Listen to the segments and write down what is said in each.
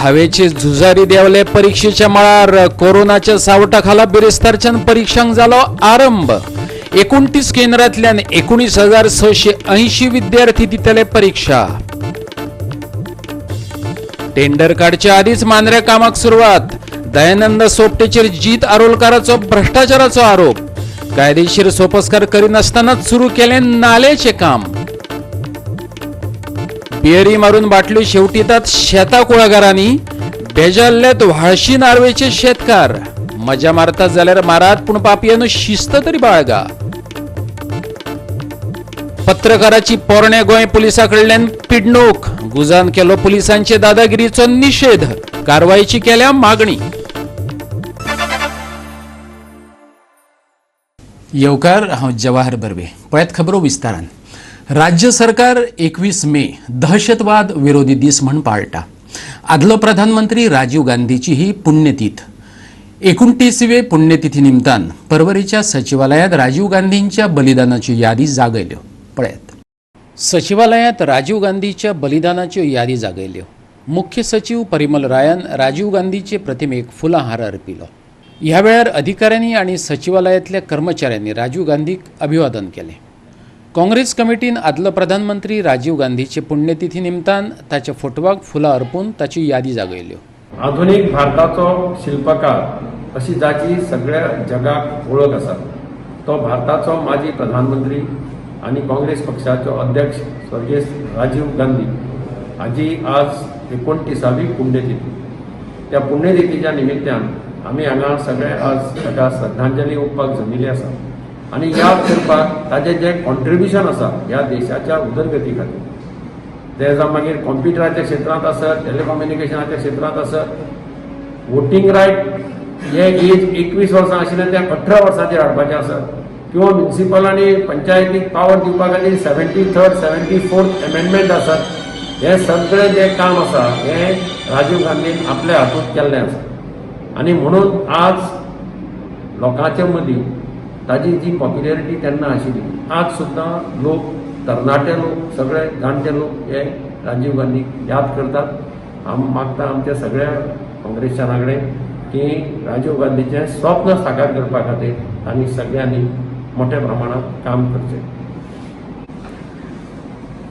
धावेचे झुजारी देंवले परिक्षेच्या मळार. कोरोनाच्या सावटाखाला बिरेस्तारच्यान परिक्षांक जालो आरंभ. 29 केंद्रांतल्यान 19,680 विद्यार्थी दितले परीक्षा. टेंडर काडच्या आदीच मांद्र्या कामाक सुरवात. दयानंद सोपटेचेर जीत आरोलकाराचो भ्रष्टाचाराचो आरोप. कायदेशीर सोपस्कार करिनासतनाच सुरू केलें नाल्याचें काम. बियरी मारून बाटल्यो शेवटितात शेता कुळागरांनी. बेजाल्ल्यात व्हाळशी नार्वेचे शेतकार. मजा मारतात जाल्यार मारात, पूण पापयानो शिस्त तरी बाळगा. पत्रकाराची पोरणे गोंय पुलिसां कडल्यान पिडणूक. गुजान केलो पुलिसांचे दादागिरीचो निशेध. कारवायची केल्या मागणी. येवकार, हांव जवाहर बर्वे. पळयात खबरो विस्तारान. राज्य सरकार 21 मे दहशतवाद विरोधी दीस म्हण पाळटा. आदलो प्रधानमंत्री राजीव गांधीची ही पुण्यतीथ. 29वे पुण्यतिथी निमतान परवरीच्या सचिवालयात राजीव गांधींच्या बलिदानाच्यो यादी जागयल्यो. पळयात. सचिवालयात राजीव गांधीच्या बलिदानाच्यो यादी जागयल्यो. मुख्य सचिव परिमल रायान राजीव गांधीचे प्रतिमेक फुलां हार अर्पिलो. ह्या वेळार अधिकाऱ्यांनी आनी सचिवालयांतल्या कर्मचाऱ्यांनी राजीव गांधीक अभिवादन केलें. काँग्रेस कमिटीन आदलो प्रधानमंत्री राजीव गांधीचे पुण्यतिथी निमतान ताच्या फोटवाक फुलां अर्पून ताची यादी जागयल्यो. आधुनीक भारताचो शिल्पकार अशी जाची सगळ्या जगाक वळख आसा तो भारताचो माजी प्रधानमंत्री आनी काँग्रेस पक्षाचो अध्यक्ष स्वर्गेस्त राजीव गांधी हाजी आज 29वी पुण्यतिथी. त्या पुण्यतिथीच्या निमित्तान आमी हांगा सगळे आज ताका श्रद्धांजली ओंपपाक जमिल्ले आसा आनी याद करपाक ताजें जें कॉन्ट्रिब्युशन आसा ह्या देशाच्या उदरगती खातीर, तें जावं मागीर कॉम्प्युटराच्या क्षेत्रांत आसत, टेलिकम्युनिकेशनाच्या क्षेत्रांत आसत, वोटींग रायट हे एज 21 वर्सां आशिल्लें तें 18 वर्सांचेर हाडपाचें आसत, किंवा म्युनिसिपल आनी पंचायतीक पावर दिवपा खातीर 73rd 74th amendment आसत, हें सगळें जें काम आसा हें राजीव गांधीन आपल्या हातूंत केल्लें आसा. आनी म्हणून आज लोकांच्या मदीं ताजी जी पॉप्युलरिटी तेन्ना आशिल्ली आज सुद्दां लोक, तरणाटे लोक, सगळे जाणटे लोक हे राजीव गांधीक याद करतात. हांव मागता आमच्या सगळ्या काँग्रेसच्याना कडेन की राजीव गांधीचें स्वप्न साकार करपा खातीर आनी सगळ्यांनी मोठ्या प्रमाणात काम करचें.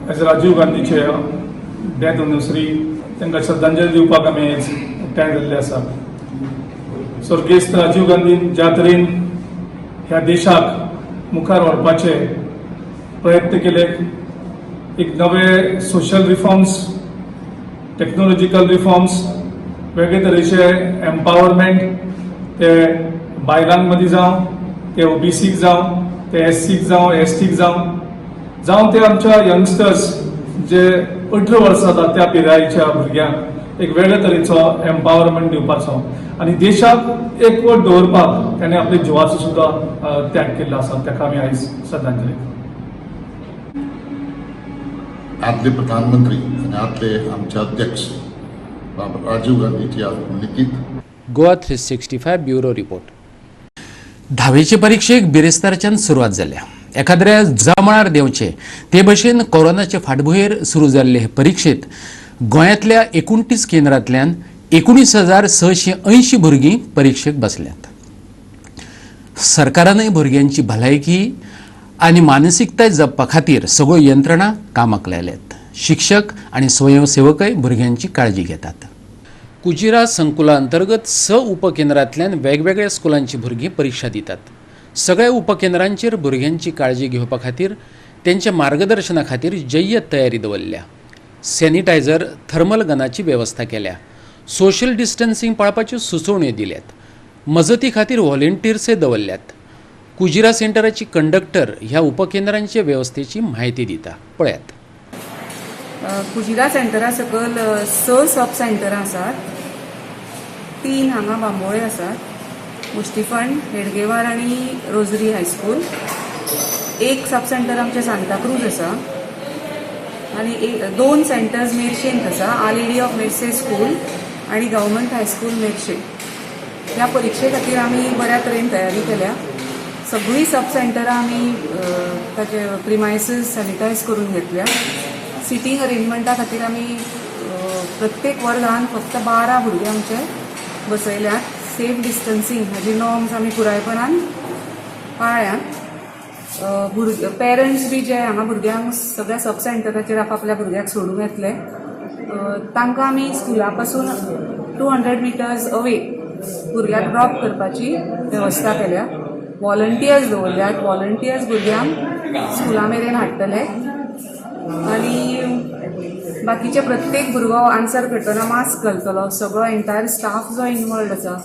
आयज राजीव गांधीचे डेथ एनिवर्सरी तांकां श्रद्धांजली दिवपाक आमी एकठांय जाल्ले आसा. स्वर्गेस्त राजीव गांधीन ज्या तरेन ह्या देशाक मुखार व्हरपाचे प्रयत्न केले, एक नवे सोशल रिफॉर्म्स, टेक्नॉलॉजिकल रिफॉर्म्स, वेगळे तरेचे एम्पावरमेंट, ते बायलां मदीं जावं, ते ओबीसीक जावं, ते एससीक जावं, एसटीक जावं, जावं ते आमच्या यंगस्टर्स जे 18 वर्सां जाता त्या पिरायेच्या भुरग्यांक एक वेगळे तरेचो एम्पावरमेंट दिवपाचो आनी देशाक एकवट दवरपाक ताणें आपल्या जिवाचो सुद्दां त्याग केल्लो आसा. ताका आमी आयज श्रद्धांजली. आदले प्रधानमंत्री आनी आदले आमचे अध्यक्ष राजीव गांधीची आज पुण्यतीथ. Goa 365 bureau report. धावेचे परिक्षेक बिरेस्तारच्यान सुरवात जाल्या. एखाद्र्या झुजा मळार देंवचे ते भशेन कोरोनाचे फाटभुंयेर सुरू जाल्ले हे परिक्षेत गोंयांतल्या 29 केंद्रांतल्यान 19,680 भुरगीं परिक्षेक बसल्यात. सरकारानय भुरग्यांची भलायकी आनी मानसिकताय जपपा खातीर सगळ्यो यंत्रणा कामाक लायल्यात. शिक्षक आनी स्वयंसेवकय भुरग्यांची काळजी घेतात. कुजिरा संकुला अंतर्गत 6 उपकेंद्रांतल्यान वेगवेगळ्या स्कुलांची भुरगीं परिक्षा दितात. सगळ्या उपकेंद्रांचेर भुरग्यांची काळजी घेवपा खातीर तेंच्या मार्गदर्शना खातीर जय्यत तयारी दवरल्या. सॅनिटायझर, थर्मल गनाची वेवस्था केल्या. सोशल डिस्टन्सिंग पाळपाच्यो सुचोवण्यो दिल्यात. मजती खातीर व्हॉलेंटियर्सय दवरल्यात. कुजिरा सेंटराची कंडक्टर ह्या उपकेंद्रांचे वेवस्थेची म्हायती दिता. पळयात. कुजिरा सेंटरा सकयल 6 सब सेंटरां आसात. 3 हांगा बांबोळे आसात, मुश्टीफंड, हेडगेवार आनी रोजरी हायस्कूल. 1 सब सेंटर आमचें सांताक्रूज आसा आनी 2 सेंटर्स मेर्शेंत आसा, our lady of Merces school आनी गव्हर्मेंट हायस्कूल मेर्शे. ह्या परिक्षे खातीर आमी बऱ्या तरेन तयारी केल्या. सगळीं सब सेंटरां आमी ताचे प्रिमायसीस सॅनिटायज करून घेतल्या. सिटींग अरेंजमेंटा खातीर आमी प्रत्येक वर्गान फक्त 12 भुरगे आमचे बसयल्यात. सेफ डिस्टन्सिंग हाजी नॉर्म्स आमी पुरायपणान पाळ्ळ्यात. भुरगे पेरंट्स बी जे हांगा भुरग्यांक सगळ्या सब सेंटराचेर आपापल्या भुरग्यांक सोडूंक येतले, तांकां आमी स्कुला पासून 200 मिटर्स अवे भुरग्यांक ड्रॉप करपाची वेवस्था केल्या. वॉलंटियर्स दवरल्यात. वॉलंटियर्स भुरग्यांक स्कुला मेरेन हाडटले आनी बाकीचे प्रत्येक भुरगो आन्सर करतना मास्क घालतलो. सगळो एंटायर स्टाफ जो इनवॉल्ड आसा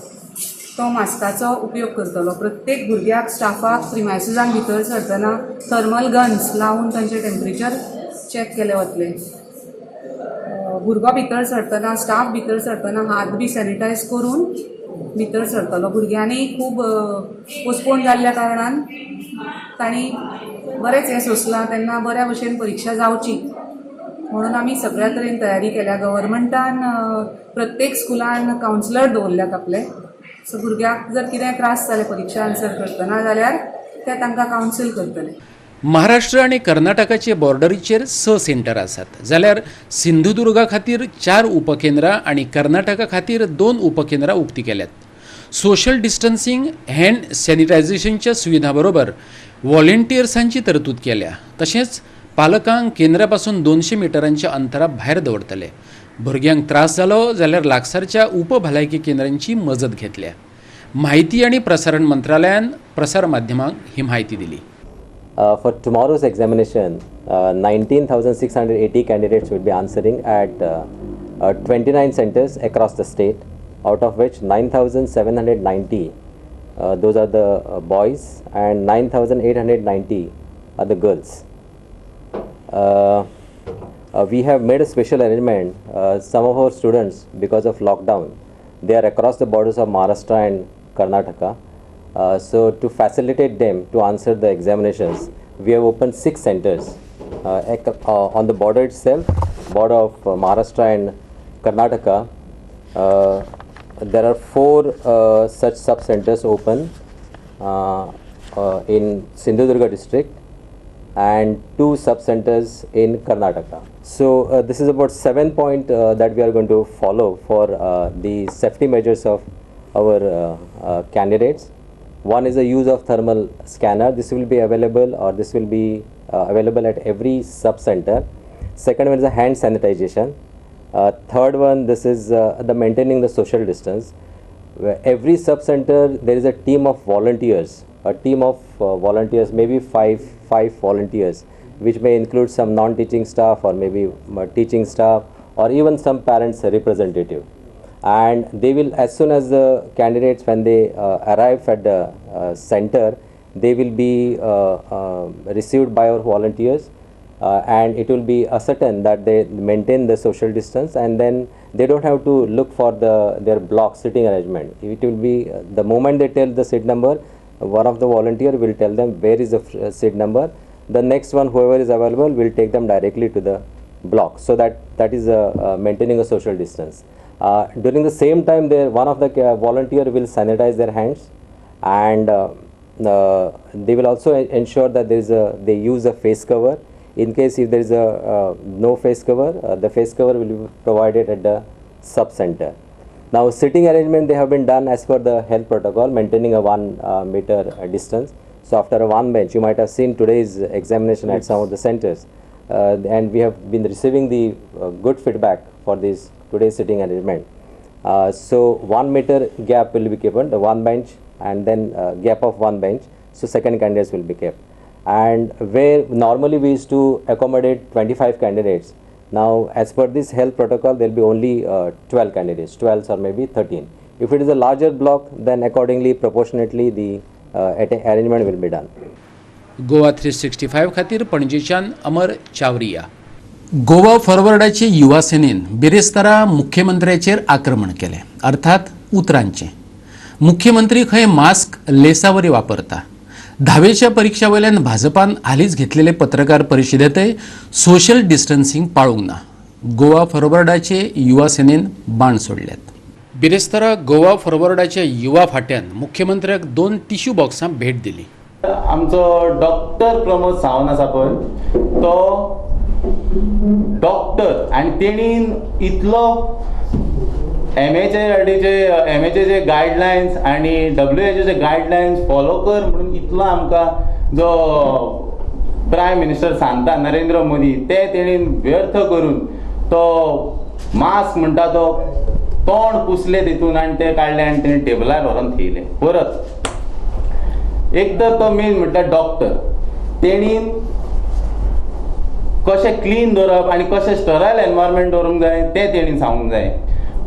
तो मास्काचो उपयोग करतलो. प्रत्येक भुरग्याक, स्टाफाक प्रिमायसिसान भितर सरतना थर्मल गन्स लावन तांचें टेम्परेचर चॅक केलें वतलें. भुरगो भितर सरतना, स्टाफ भितर सरतना हात बी सॅनिटायज करून भितर सरतलो. भुरग्यांनी खूब पोस्टपोन जाल्ल्या कारणान तांणी बरेंच हें सोंसलां. तेन्ना बऱ्या भशेन परिक्षा जावची म्हणून आमी सगळ्या तरेन तयारी केल्या. गव्हर्मंटान प्रत्येक स्कुलान कावन्सिलर दवरल्यात आपले. सो भुरग्याक जर कितें त्रास जाले परिक्षा आन्सर करतना जाल्यार ते तांकां कावन्सील करतले. महाराष्ट्र आनी कर्नाटकाचे बॉर्डरीचेर 6 सेंटर आसात, जाल्यार सिंधुदुर्गा खातीर 4 उपकेंद्रां आनी कर्नाटका खातीर 2 उपकेंद्रां उक्ती केल्यात. सोशल डिस्टन्सिंग, हँड सॅनिटायझेशनच्या सुविधा बरोबर व्हॉलेंटियर्सांची तरतूद केल्या. तशेंच पालकांक केंद्रा पासून 200 मिटरांच्या अंतरा भायर दवरतले. भुरग्यांक त्रास जालो जाल्यार लागसारच्या उपभलायकी केंद्रांची मजत घेतल्या. माहिती आनी प्रसारण मंत्रालयान प्रसार माध्यमांक ही म्हायती दिली. For tomorrow's examination, 19,680 candidates will be answering at 29 centers across the state, out of which 9,790, those are the boys, and 9,890 are the girls. We have made a special arrangement. Some of our students, because of lockdown, they are across the borders of Maharashtra and Karnataka. So to facilitate them to answer the examinations, we have opened 6 centers on the border itself, border of Maharashtra and Karnataka. There are 4 such sub-centers open in Sindhudurga district and 2 sub-centers in Karnataka. So this is about 7 point that we are going to follow for the safety measures of our candidates. One is the use of thermal scanner. This will be available, or this will be available at every sub-center. Second one is the hand sanitization. Third one, this is the maintaining the social distance. Where every sub-center there is a team of volunteers, maybe five volunteers, which may include some non-teaching staff or maybe teaching staff or even some parents representative. And they will, as soon as the candidates, when they arrive at the center, they will be received by our volunteers, and it will be ascertained that they maintain the social distance, and then they don't have to look for their block sitting arrangement. It will be the moment they tell the seat number, one of the volunteer will tell them where is the seat number. The next one, whoever is available, will take them directly to the block. So that is maintaining a social distance. During the same time, one of the volunteer will sanitize their hands, and they will also ensure that they use a face cover. In case if there is a no face cover, the face cover will be provided at the sub center. Now, sitting arrangement, they have been done as per the health protocol, maintaining a 1 meter distance. So after a one bench, you might have seen today's examination at some of the centers, and we have been receiving the good feedback for this today's sitting arrangement. So 1 meter gap will be given, the one bench, and then gap of one bench, so second candidates will be kept. And where normally we used to accommodate 25 candidates, now as per this health protocol there will be only 12 candidates, 12 or maybe 13. If it is a larger block, then accordingly proportionately the arrangement will be done. Goa 365 खातीर पणजेच्यान अमर चावरिया. गोवा फॉरवर्डाचे युवा सेनेन बिरेस्तारा मुख्यमंत्र्याचेर आक्रमण केलें, अर्थात उतरांचें. मुख्यमंत्री खंय mask लेसावरी वापरता. धावेच्या परिक्षा वयल्यान भाजपान हालींच घेतलेले पत्रकार परिशदेंतय सोशल डिस्टन्सिंग पाळूंक ना. गोवा फॉरवर्डाचे युवा सेनेन बाण सोडल्यात. बिरेस्तारा गोवा फॉरवर्डाच्या युवा फाट्यान मुख्यमंत्र्याक 2 टिश्यू बॉक्सां भेट दिली. आमचो डॉक्टर प्रमोद सावंत आसा पळय, तो डॉक्टर आनी तेणीन इतलो एमएचआरडीचे एमएचएचे गायडलायन्स आनी डब्ल्यूएचओचे गायडलायन्स फॉलो कर म्हणून इतलो आमकां जो प्रायम मिनिस्टर सांगता नरेंद्र मोदी ते तेणीन व्यर्थ करून तो मास्क म्हणटा तो तोंड पुसले तितून आनी ते काडले आनी तेणी टेबलार व्हरोन थेयले परत. एक तर तो मेन म्हटल्यार डॉक्टर तेणीन कशें क्लीन दवरप आनी कशें स्टरायल एनवायरमेंट दवरूंक जाय तें तेणीन सांगूंक जाय,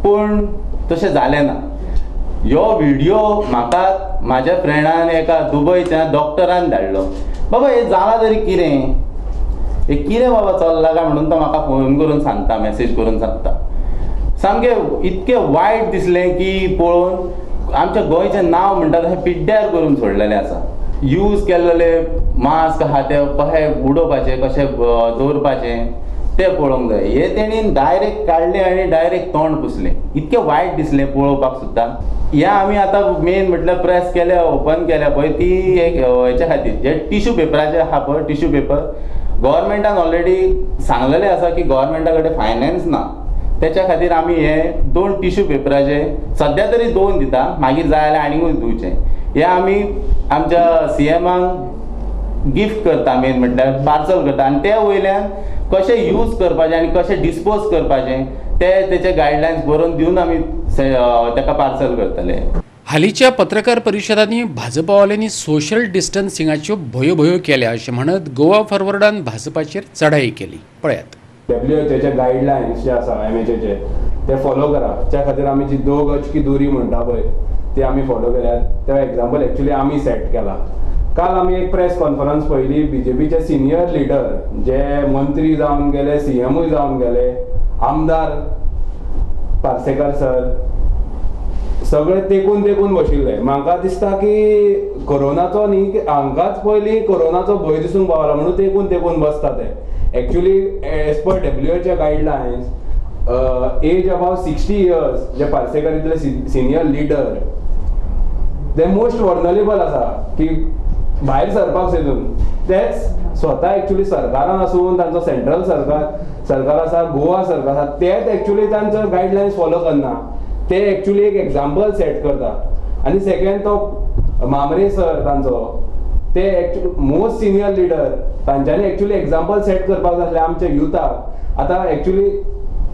पूण तशें जालें ना. ह्यो व्हिडियो म्हाका म्हाज्या फ्रेंडान एका दुबयच्या डॉक्टरान धाडलो, बाबा हें जालां तरी कितें, हें कितें बाबा चल्लां काय म्हणून तो म्हाका फोन करून सांगता, मॅसेज करून सांगता. सामकें इतकें वायट दिसलें की पळोवन आमच्या गोंयचें नांव म्हणटा तशें पिड्ड्यार करून सोडलेलें आसा. यूज केल्लेले मास्क आहा ते कशें उडोवपाचें कशें दवरपाचें तें पळोवंक जाय. हे तेणीन डायरेक्ट काडलें आनी डायरेक्ट तोंड पुसलें, इतकें वायट दिसलें पळोवपाक सुद्दां. ह्या आमी आतां मेन म्हटल्यार प्रेस केल्या ओपन केल्या पळय ती एक हेच्या खातीर जे टिश्यू पेपराचे आहा पळय टिश्यू पेपर गव्हर्मेंटान ऑलरेडी सांगलेलें आसा की गव्हर्मेंटा कडेन फायनान्स ना, तेच्या खातीर आमी हे 2 टिश्यू पेपराचे सद्या तरी 2 दिता, मागीर जाय जाल्यार आनीकूय दिवचे. हे आमी आमच्या सीएमाक गिफ्ट करता, मेन म्हटल्यार पार्सल करता आनी ते वयल्यान कशें यूज करपाचें आनी कशें डिस्पोज करपाचें ते तेचे गायडलायन्स बरोवन दिवन आमी ताका पार्सल करतले. हालींच्या पत्रकार परिशदांनी भाजपावाल्यांनी सोशल डिस्टन्सिंगाच्यो भोयो भोयो केल्या अशें म्हणत गोवा फॉरवर्डान भाजपाचेर चढाई केली. पळयात. डब्ल्यूएचओचे गायडलायन्स जे आसा एमएचएचे ते फॉलो करा, त्या खातीर आमी जी 2 गज की दुरी म्हणटा पळय ती आमी फॉलो केल्यात. ते एग्जाम्पल एक्चुली आमी सेट केला. काल आमी एक प्रेस कॉन्फरन्स पळयली, बीजेपीचे सिनियर लिडर जे मंत्री जावन गेले, सीएमूय जावन गेले, आमदार पार्सेकर सर सगळे तेकून तेकून बशिल्ले. म्हाका दिसता की कोरोनाचो न्ही हांकांच पयलीं कोरोनाचो भंय दिसूंक पावला म्हणून तेकून तेकून बसता ते. Actually as per WHO guidelines age above 60 years जे पार्सेकर इतले सिनियर लिडर ते मोस्ट वर्नरेबल आसा की भायर सरपाक सेजून. तेच स्वता एक्चुली सरकारान आसून तांचो सेंट्रल सरकार आसा, गोवा सरकार आसा, तेच एक्चुली तांचो गायडलायन्स फॉलो करना. ते एक्चुली एक एग्जाम्पल सेट करता. आनी सेकेंड तो मामरे सर तांचो ते एक्चुली मोस्ट सिनियर लिडर तांच्यांनी एक्चुली एग्जाम्पल सेट करपाक जाय आसलें आमच्या युथाक. आतां एक्चुली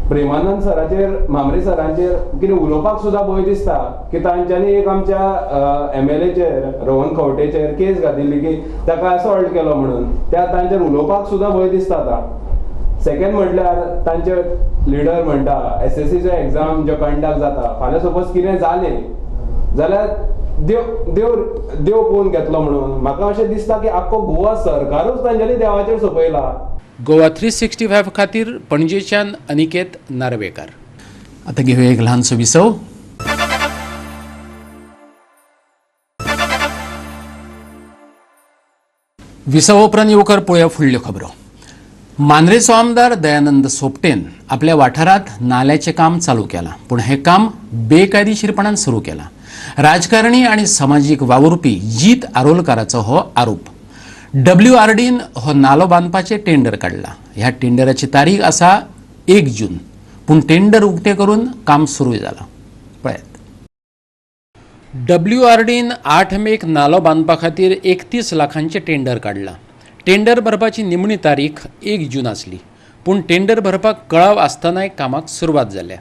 प्रेमानंद सराचेर मामरे सरांचेर कितें उलोवपाक सुद्दां भंय दिसता की तांच्यांनी एक आमच्या एमएलएचेर रोहन खंवटेचेर केस घातिल्ली की ताका असॉल्ट केलो म्हणून, त्या तांचेर उलोवपाक सुद्दां भंय दिसता. आतां सेकेंड म्हटल्यार तांचे लिडर म्हणटा एसएससीचो एग्जाम जो कंडक्ट जाता फाल्यां सपोज कितें जालें जाल्यार देव देव देव पळोवन घेतलो म्हणून. म्हाका अशें दिसता की आख्खो गोवा सरकारूच तांच्यांनी देवाचेर सोंपयला. गोवा 365 खातीर पणजेच्यान अनिकेत नार्वेकर. आता घेऊया एक लहानसो विसव. विसव उपरांत येवकार पळोवया फुडल्यो खबरो. मांद्रेचो आमदार दयानंद सोपटेन आपल्या वाठारांत नाल्याचें काम चालू केलां, पूण हें काम बेकायदेशीरपणान सुरू केलां. राजकारणी आनी समाजीक वावुरपी जीत आरोलकाराचो हो आरोप. डब्ल्यूआरडीन हो नालो बांदपाचें टेंडर काडला. ह्या टेंडराची तारीख आसा 1 जून, पूण टेंडर उक्तें करून काम सुरू जालां. पळयात. डब्ल्यूआरडीन 8 मेक नालो बांदपा खातीर 31 लाखांचें टेंडर काडलां. टेंडर भरपाची निमणी तारीख 1 जून आसली, पूण टेंडर भरपाक कळाव आसतनाय कामाक सुरवात जाल्या.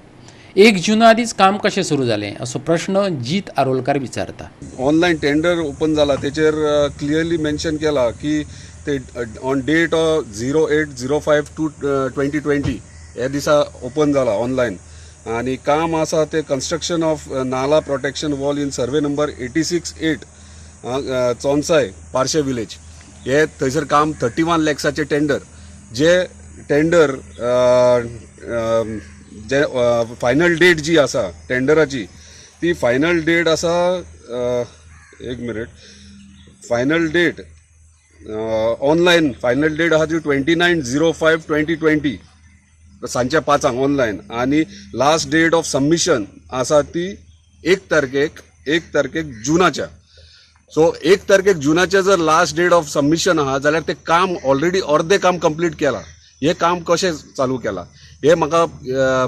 1 जुना आदींच काम कशें सुरू जालें असो प्रश्न जीत आरोलकार विचारता. ऑनलायन टेंडर ओपन जाला तेचेर क्लियरली मेन्शन केला की ते ऑन डेट 08/05/2020 ह्या दिसा ओपन जाला ऑनलायन आनी काम आसा ते construction of nala protection wall in survey number 86-8 Chonsai Parcem village. हे थंयसर काम 31 लॅक्साचे टेंडर, जे टेंडर जे फायनल डेट जी आसा टेंडराची ती फायनल डेट आसा, एक minute, final date online final date आसा ती 29/05/2020 सांजच्या 5 ऑनलायन आनी लास्ट डेट ऑफ सबमिशन आसा ती 1 तारखेक जुनाच्या. सो 1 तारखेक जुनाच्या जर लास्ट डेट ऑफ सबमिशन आहा जाल्यार ते काम ऑलरेडी अर्दे काम कंप्लीट केलां. हें काम कशें चालू केलां हे म्हाका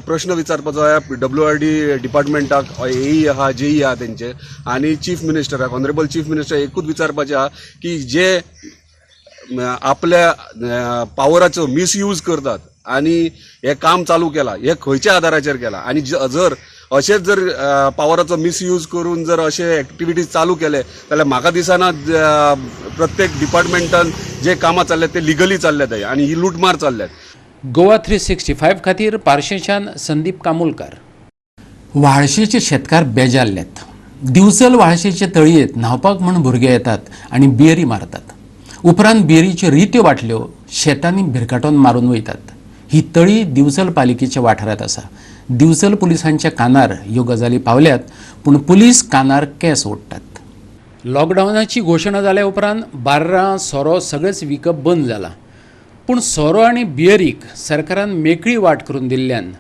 प्रश्न विचारपाचो आहा WRD डिपार्टमेंटाक, एई आहा, जेई आहा तेंचे, आनी चीफ मिनिस्टराक, ऑनरेबल चीफ मिनिस्टर एकूच विचारपाचें आहा की जे आपल्या पावराचो मिसयूज करतात आनी हें काम चालू केलां हें खंयच्या आदाराचेर केलां, आनी जर अशेंच जर पावराचो मिसयूज करून जर अशे एक्टिविटीज चालू केले जाल्यार म्हाका दिसना प्रत्येक डिपार्टमेंटान जे कामां चल्ल्यात ते लिगली चल्ल्यात आनी ही लुटमार चल्ल्यात. गोवा 365 खातीर पार्शेच्यान संदीप कामुलकार. व्हाळशेचे शेतकार बेजारल्यात. दिवचल व्हाळशेचे तळयेंत न्हांवपाक म्हूण भुरगे येतात आनी बियरी मारतात. उपरांत बियरीच्यो रित्यो बाटल्यो शेतांनी भिरकाटोन मारून वयतात. ही तळी दिवचल पालिकेच्या वाठारांत आसा. दिवचल पुलिसांच्या कानार ह्यो गजाली पावल्यात, पूण पुलीस कानार केंस ओडटात. लॉकडावनाची घोशणा जाल्या उपरांत बार्रां सोरो सगळेंच विकप बंद जालां, पूण सोरो आनी बियरीक सरकारान मेकळी वाट करून दिल्ल्यान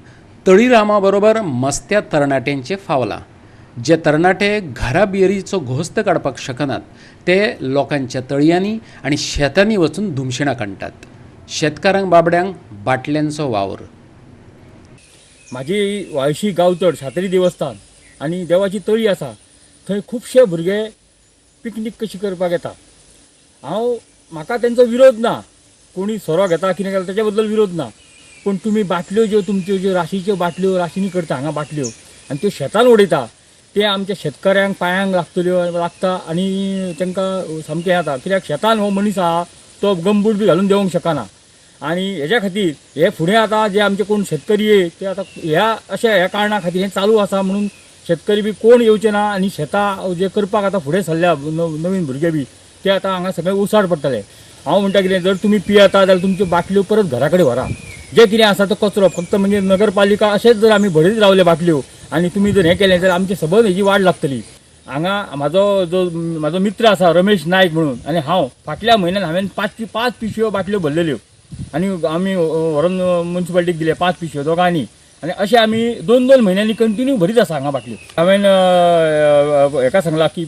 तळीरामा बरोबर मस्त्या तरणाट्यांचें फावलां. जे तरणाटे घरा बियरीचो घोस्त काडपाक शकनात ते लोकांच्या तळयांनी आनी शेतांनी वचून धुमशेणां काडटात. शेतकारांक बाबड्यांक बाटल्यांचो वावर. म्हाजी व्हाळशी गांवचड सातेरी देवस्थान आनी देवाची तळी आसा, थंय खुबशे भुरगे पिकनीक कशी करपाक येता. हांव म्हाका तेंचो विरोध ना, कोणी सोरो घेता कितें करता तेच्या बद्दल विरोध ना, पूण तुमी बाटल्यो ज्यो तुमच्यो ज्यो राशीच्यो बाटल्यो राशीनी करता हांगा बाटल्यो आनी त्यो शेतान उडयता, ते आमच्या शेतकऱ्यांक पांयांक लागतल्यो लागता आनी तांकां सामकें हें जाता. कित्याक शेतान हो मनीस आहा तो गमबूट बी घालून देंवंक शकना आनी हेज्या खातीर हे फुडें आतां जे आमचे कोण शेतकरी ते आतां ह्या अशा ह्या कारणा खातीर हें चालू आसा म्हणून शेतकरी बी कोण येवचे ना आनी शेतां जे करपाक आतां फुडें सरल्या नवीन भुरगे बी ते आतां हांगा सगळे उसाड पडटले. हांव म्हणटा कितें, जर तुमी पियेता जाल्यार तुमच्यो बाटल्यो परत घरा कडेन व्हरा. जे कितें आसा तो कचरो फक्त म्हणजे नगरपालिका अशेंच जर आमी भरीत रावले बाटल्यो आनी तुमी जर हें केलें जाल्यार आमचे सबंद हेजी वाड लागतली. हांगा म्हाजो जो म्हाजो मित्र आसा रमेश नायक म्हणून आनी हांव फाटल्या म्हयन्यान हांवें 5 पिशव्यो बाटल्यो भरलेल्यो आनी आमी व्हरून मुन्सिपालिटीक दिले 5 पिशव्यो दोगांनी, आनी अशें आमी 2-2 म्हयन्यांनी कंटिन्यू भरीत आसा हांगा बाटल्यो. हांवें हेका सांगलां की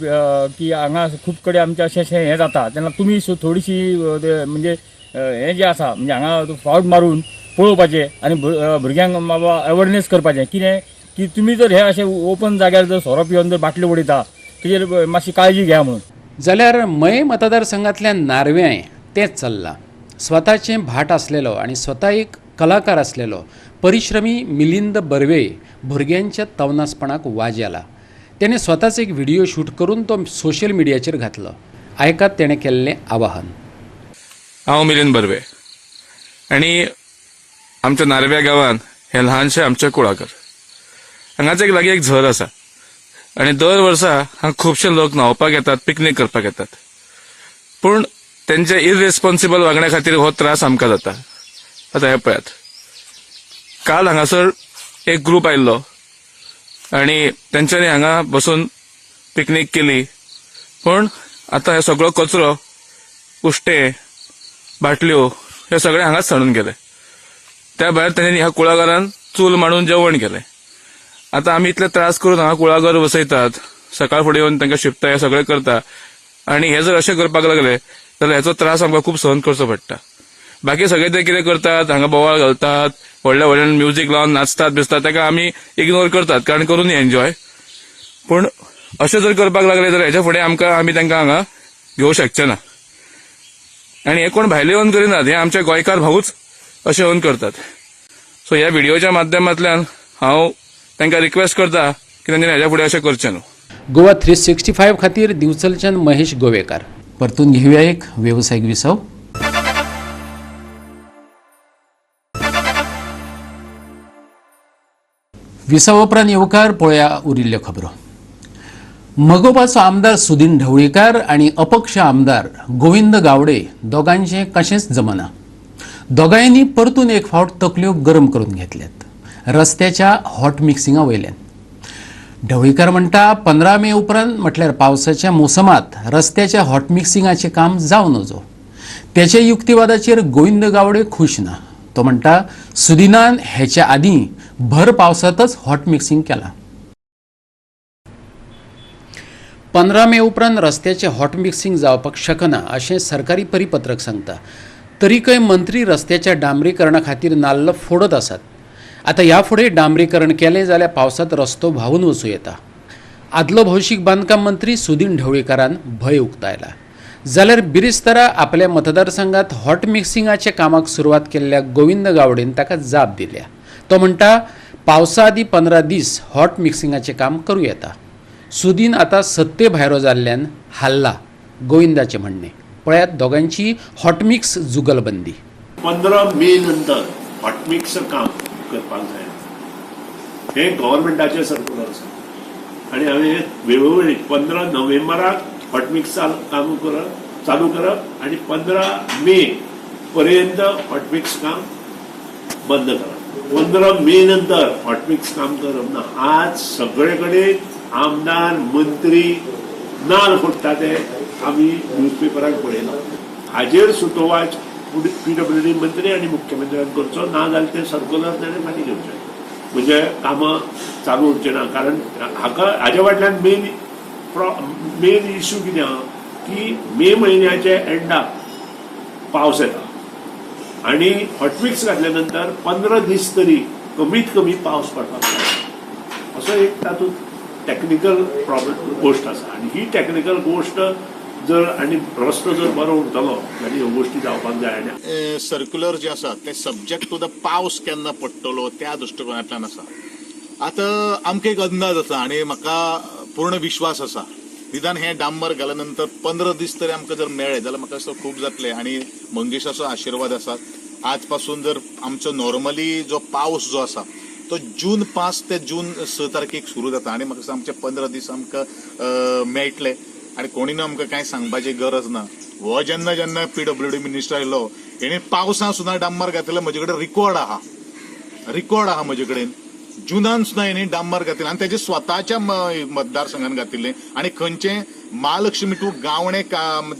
की हांगा खूब कडेन आमचें अशें अशें हें जाता तेन्ना तुमी थोडीशी म्हणजे हें जें आसा म्हणजे हांगा फावट मारून पळोवपाचें आनी भुरग्यांक बाबा अवेरनेस करपाचें कितें की तुमी जर हे अशें ओपन जाग्यार जर सोरो पिवन जर बाटल्यो उडयता तेजेर मातशी काळजी घेया म्हणून. जाल्यार मये मतदारसंघांतल्या नार्व्यांय तेंच चल्लां. स्वताचें भाट आसलेलो आनी स्वता एक कलाकार आसलेलो परिश्रमी मिलिंद बर्वे भुरग्यांच्या तवनासपणाक वाजेला. तेणें स्वताच एक व्हिडिओ शूट करून तो सोशल मिडियाचेर घातलो. आयकात तेणें केल्लें आवाहन. हांव मिलिंद बर्वे आनी आमच्या नार्व्या गांवांत हें ल्हानशें आमचें कुळागर. हांगाच एक लागीं एक झर आसा आनी दर वर्सा हांगा खुबशे लोक न्हांवपाक येतात, पिकनीक करपाक येतात, पूण तेंच्या इररेस्पॉन्सिबल वागण्या खातीर हो त्रास आमकां जाता. आतां हें पळयात, काल हांगासर एक ग्रूप आयिल्लो आनी तेंच्यांनी हांगा बसून पिकनीक केली, पूण आतां हे सगळो कचरो, उश्टे, बाटल्यो हे सगळे हांगाच सांडून गेले. त्या भायर तेंच्यांनी ह्या कुळागरान चूल मांडून जेवण केलें. आतां आमी इतले त्रास करून हांगा कुळागर वसयतात, सकाळ फुडें येवन तांकां शिपता, हे सगळें करता आनी हे जर अशें करपाक लागले जाल्यार हेचो त्रास आमकां खूब सहन करचो पडटा. बाकी सगळे ते कितें करतात, हांगा बोवाळ घालतात, व्हडल्या व्हडल्यान म्युजीक लावन नाचतात बिचतात, ताका आमी इग्नोर करतात कारण करून एन्जॉय. पूण अशें जर करपाक लागले जाल्यार हेच्या फुडें आमकां आमी तांकां हांगा घेवंक शकचे ना. आनी हे कोण भायले येवन करिनात, हे आमचे गोंयकार भाऊच अशें येवन करतात. सो ह्या व्हिडियोच्या माध्यमांतल्यान हांव तांकां रिक्वेस्ट करता की तांच्यानी हेच्या फुडें अशें करचें न्हू. गोवा 365 खातीर दिवचलच्यान महेश गोवेकार. परतून घेऊया एक वेवसायीक विसव. विसव उपरांत येवकार पळया उरिल्ल्यो खबरो. मगोपाचो आमदार सुदीन ढवळीकार आनी अपक्ष आमदार गोविंद गावडे दोगांचें कशेंच जमना. दोगांयनी परतून एक फावट तकल्यो गरम करून घेतल्यात रस्त्याच्या हॉट मिक्सिंगा वयल्यान. ढवळीकार म्हणटा 15 मे उपरांत म्हटल्यार पावसाच्या मोसमात रस्त्याच्या हॉट मिक्सिंगाचें काम जावं नजो. त्याच्या युक्तिवादाचेर गोविंद गावडे खूश ना. तो म्हणटा सुदिनान हेच्या आदीं भर पावसांतच हॉट मिक्सिंग केलां. 15 मे उपरांत रस्त्याचें हॉट मिक्सिंग जावपाक शकना अशें सरकारी परिपत्रक सांगता. तरीकय मंत्री रस्त्याच्या डांबरीकरणा खातीर नाल्ल फोडत आसात. आतां ह्या फुडें डांबरीकरण केलें जाल्यार पावसांत रस्तो व्हांवून वचूं येता. आदलो भौशीक बांदकाम मंत्री सुदीन ढवळीकारान भंय उक्तायला. जाल्यार बिरेस्तारा आपल्या मतदारसंघात हॉट मिक्सिंगाच्या कामाक सुरवात केल्ल्या गोविंद गावडेन ताका जाप दिल्या. तो म्हणटा पावसा आदीं 15 दीस हॉट मिक्सिंगाचें काम करूं येता. सुदीन आतां सत्ते भायरो जाल्ल्यान हाल्ला गोविंदाचें म्हणणें. पळयात दोगांची हॉटमिक्स जुगलबंदी. 15 मे नंतर हॉटमिक्स काम करपाक जाय हें गव्हर्मेंटाचें सर्कुलर आसा आनी हांवें वेळोवेळी 15 नोव्हेंबराक हॉटमिक्स काम करप चालू करप आनी 15 मे पर्यंत हॉटमिक्स काम बंद करप. 15 मे नंतर हॉटमिक्स काम करप ना. आज सगळे कडेन आमदार मंत्री नाल फोडटा ते आमी न्यूजपेपराक पळयलां. हाजेर सुतोवाच पीडब्ल्यूडी मंत्री आनी मुख्यमंत्र्यान करचो, ना जाल्यार ते सर्कुलर ताणें फाटीं घेवचें, म्हणजे कामां चालू उरचें ना. कारण हाका हाजे फाटल्यान मेन इश्यू कितें आहा की मे म्हयन्याच्या एंडाक पावस येता आनी हॉटमिक्स घातल्या नंतर 15 दीस तरी कमीत कमी पावस पडपाक जाय, असो एक तातूंत टॅक्निकल प्रॉब्लेम गोश्ट आसा. आनी ही टॅक्निकल गोश्ट जर आनी रस्तो जर बरो उरतलो जाल्यार ह्यो गोश्टी जावपाक जाय. आनी सर्क्युलर जे आसा ते सब्जेक्ट टू the पावस केन्ना पडटलो त्या दृश्टिकोनांतल्यान आसा. आतां आमकां एक अंदाज आसा आनी म्हाका पूर्ण विश्वास आसा निदान हें डांबर घाल्या नंतर 15 दीस तरी आमकां जर मेळ्ळे जाल्यार म्हाका दिसता खूब जातलें. आनी मंगेशाचो आशिर्वाद आसा. आज पासून जर आमचो नॉर्मली जो पावस जो आसा तो जून 5 ते जून 6 तारखेक सुरू जाता आनी म्हाका दिसता आमचे 15 दीस आमकां मेळटले आनी कोणी ना आमकां कांय सांगपाची गरज ना. हो जेन्ना जेन्ना पीडब्ल्यूडी मिनिस्टर आयलो हेणी पावसा सुद्दां डांबर घातलें, म्हजे कडेन रिकॉर्ड आहा, रिकॉर्ड आहा म्हजे कडेन. जुनान सुद्दां हेणी डांबर घातिल्लें आनी तेजे स्वताच्या मतदारसंघान घातिल्लें. आनी खंयचें महालक्ष्मी टू गावणे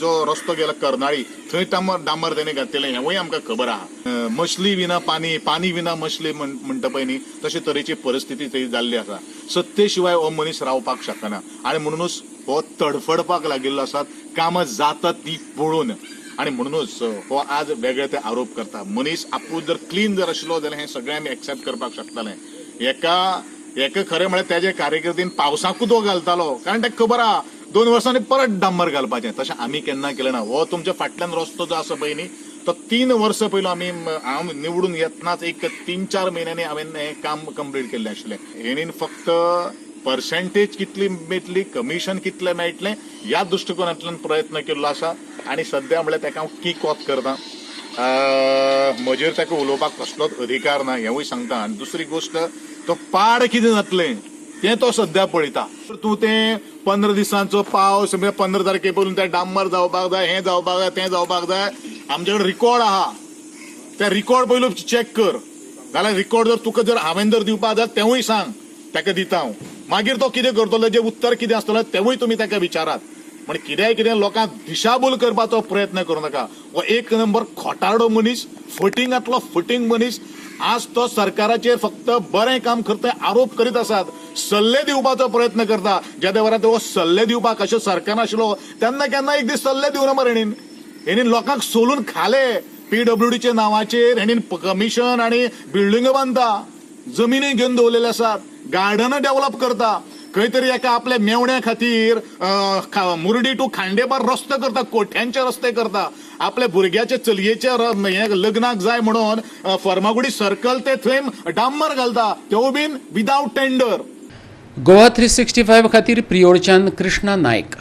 जो रस्तो गेला कर्नाळी थंय डांबर तेणे घातिल्लें हेंवूय आमकां खबर आहा. मछली विना पानी, पानी विना मछली म्हणटा पळय न्ही, तशे तरेची परिस्थिती थंय जाल्ली आसा. सत्ते शिवाय हो मनीस रावपाक शकना आनी म्हणुनूच हो तडफडपाक लागिल्लो आसा, कामां जातात ती पळोवन. आनी म्हणुनूच हो आज वेगळे ते आरोप करता. मनीस आपूण जर क्लीन जर आशिल्लो जाल्यार हें सगळें आमी एक्सेप्ट करपाक शकताले. एका एका खरें म्हळ्यार तेजे कार्यकर्तीन पावसाकूच तो घालतालो, कारण ताका खबर आहा 2 वर्सांनी परत डांबर घालपाचें. तशें आमी केन्ना केलें ना. हो तुमच्या फाटल्यान रस्तो जो आसा पळय न्ही तो 3 वर्सां पयलो आमी हांव निवडून येतनाच एक 3-4 म्हयन्यांनी हांवें हें काम कंप्लीट केल्लें आशिल्लें. हेणीन फक्त पर्सेंटेज कितली मेळटली, कमिशन कितलें मेळटलें ह्या दृश्टिकोनांतल्यान प्रयत्न केल्लो आसा. आनी सद्या म्हळ्यार ताका हांव किक ऑफ करता. म्हजेर ताका उलोवपाक कसलोच अधिकार ना हेंवूय सांगता. आनी दुसरी गोश्ट, तो पाड कितें जातलें तें तो सद्या पळयता. तूं तें 15 दिसांचो पावस, 15 तारखे पयलू तें डांबर जावपाक जाय, हें जावपाक जाय, तें जावपाक जाय. आमचे कडेन रिकॉर्ड आहा, तें रिकॉर्ड पयलू चॅक कर. जाल्यार रिकॉर्ड जर तुका जर हांवें जर दिवपाक जाय तेंवूय सांग, ताका दिता हांव. मागीर तो कितें करतलो, जें उत्तर कितें आसतलें तेंवूय तुमी ताका विचारात. म्हण कित्याय कितें लोकांक दिशाभूल करपाचो प्रयत्न करूं नाका. हो एक नंबर खोटारडो मनीस, फटिंगांतलो फटींग मनीस. आज तो सरकाराचेर फक्त बरें काम करता आरोप करीत आसात, सल्ले दिवपाचो प्रयत्न करता. ज्या वेळार तो सल्ले दिवपाक अशें सरकार नाशिल्लो तेन्ना केन्ना एक दीस सल्ले दिवना मरे हेणीन. हेणीन लोकांक सोलून खाले पीडब्ल्यूडीच्या नांवाचेर. हेणीन कमिशन आनी बिल्डिंगो बांदता, जमिनी घेवन दवरलेले आसात, गार्डनां डेव्हलप करता. खंय तरी एका आपल्या मेवण्या खातीर मुर्डी टू खांडेपार रस्तो करता, कोठ्यांचे रस्ते करता. आपल्या भुरग्याचे चलयेच्या हे लग्नाक जाय म्हणून फर्मागुडी सर्कल ते थंय डांबर घालता, तेवूय बीन विदावट टेंडर. गोवा 365 खातीर प्रियोळच्यान कृष्णा नायक.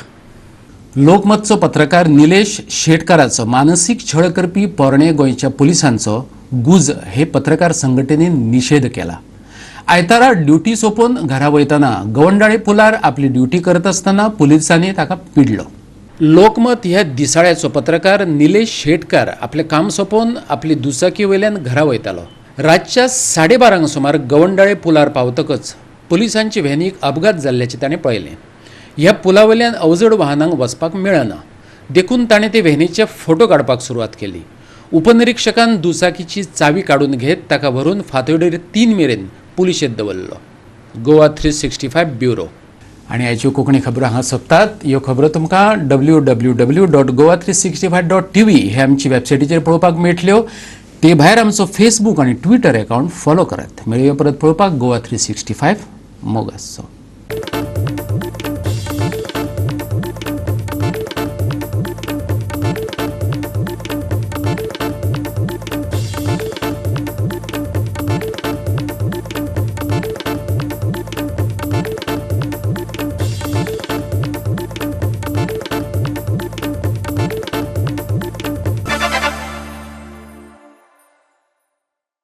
लोकमतचो पत्रकार निलेश शेटकाराचो मानसीक छळ करपी पोरणे गोंयच्या पुलिसांचो गुज हे पत्रकार संघटनेन निषेध केला. आयतारा ड्युटी सोंपोवन घरा वयतना गवंडाळे पुलार आपली ड्युटी करत आसतना पुलिसांनी ताका पिडलो. लोकमत ह्या दिसाळ्याचो पत्रकार निलेश शेटकार आपलें काम सोंपोवन आपली दुचाकी वयल्यान घरा वयतालो. रातच्या 12:30 सुमार गवंडाळे पुलार पावतकच पुलिसांचे व्हॅनीक अपघात जाल्ल्याचें ताणें पळयलें. ह्या पुला वयल्यान अवजड वाहनांक वचपाक मेळना देखून ताणें ते व्हॅनीचे फोटो काडपाक सुरवात केली. उपनिरीक्षकान दुचाकीची चावी काडून घेत ताका व्हरून फांतोडेर 3 मेरेन पुलिशेंत दवरलो. गोवा 365 ब्युरो. आनी आयच्यो कोंकणी खबरो हांगा सोंपतात. ह्यो खबरो तुमकां www.goa365.tv हे आमची वेबसायटीचेर पळोवपाक मेळटल्यो. ते भायर आमचो फेसबूक आनी ट्विटर अकाउंट फॉलो करात. मेळुया परत पळोवपाक गोवा 365. मोग आसचो.